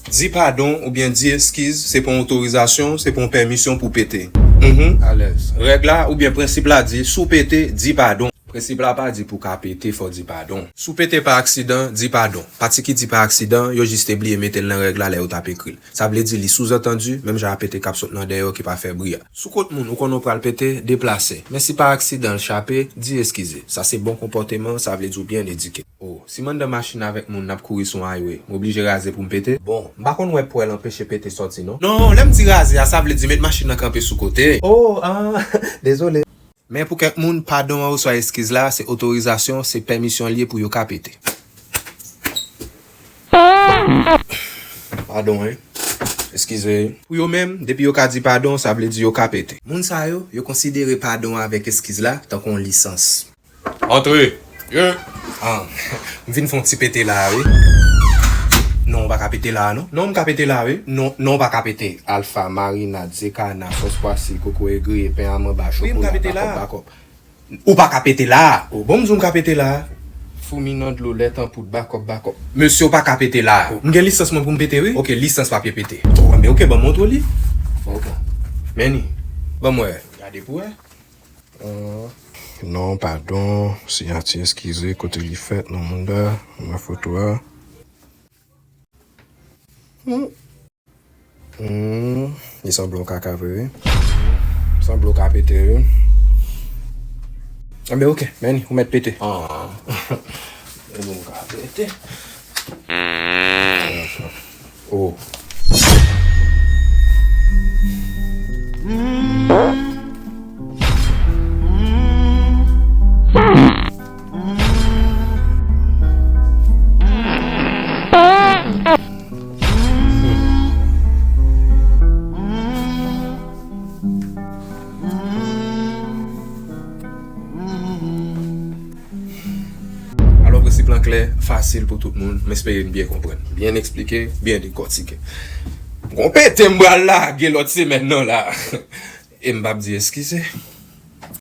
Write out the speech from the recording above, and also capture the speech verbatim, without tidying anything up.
Di padon oubyen di eskiz, se pa yon otorizasyon, se pa yon pèmisyon pou pete. Mhm, alèz. Règ la oubyen prensip la di, si w pete, di padon. Prensip la pa di pou w ka pete, fò w di padon. Si w pete pa aksidan, di padon. Pati ki di pa aksidan, yo jis te bliye mete l nan règ la lè yo t ap ekri l. Sa vle di li souzantandi, menm jan a pete k ap sot nan dèyè w ki pa fè bri a. Si w kot moun ou konnen w pral pete, deplase. Men si pa aksidan l chape, di eskize. Sa se bon konpòteman, sa vle di w byen edike. O, si m anndan machin avèk moun n ap kouri sou yon highway, m oblije raze pou m pete? Bon, m pa konn wè pwèl anpeche pete sòti non. Non, lè m di raze a, sa vle di met machin nan kanpe sou kote. O, ah, dezole. Men pou kèk moun, padon an oswa eskiz la, se otorizasyon, se pèmisyon l ye pou yo ka pete. Padon, wi. Eskize. Pou yo menm, depi yo ka di padon, sa vle di yo ka pete. Moun sa yo, yo konsidere padon avèk eskiz la tankou yon lisans. Antre! Ye! Ah, m vin fè yon ti pete la a, wi. Non, w pa ka pete la a, non. Non, m ka pete la a, wi. Non, non, w pa ka pete. Alfa, marinad, zekana, sòs pwasil, kokoye griye, pen a manba, chokola, bakòp, bakòp. Ou pa ka pete la a. O, bon, m di w m ka pete la a. Foumi nan dlo, lèt an poud, bakòp, bakòp. Mesye, w pa ka pete la a. O, m gen lisans mwen pou m pete, wi. Oke, lisans papye pete. O, enben, oke, ban m montre w li. Oke. Men ni. Ban m wè. Gade pou wè. Ah. Non, padon, siyati eskize, kote li fèt, non moun da, nan foto a. Hmm. Hmm, li sanble yon kaka vre, wi. Sanble w ka pete, wi. Enben, oke, men ni, ou mèt pete. Ah. Enben, ou ka pete. Oh. Alò, prensip lan klè, fasil pou tout moun. M espere n byen konprann. Byen eksplike, byen dekòtike. Gon pete m pral lage lòt semèn nan la. E m p ap di eskize.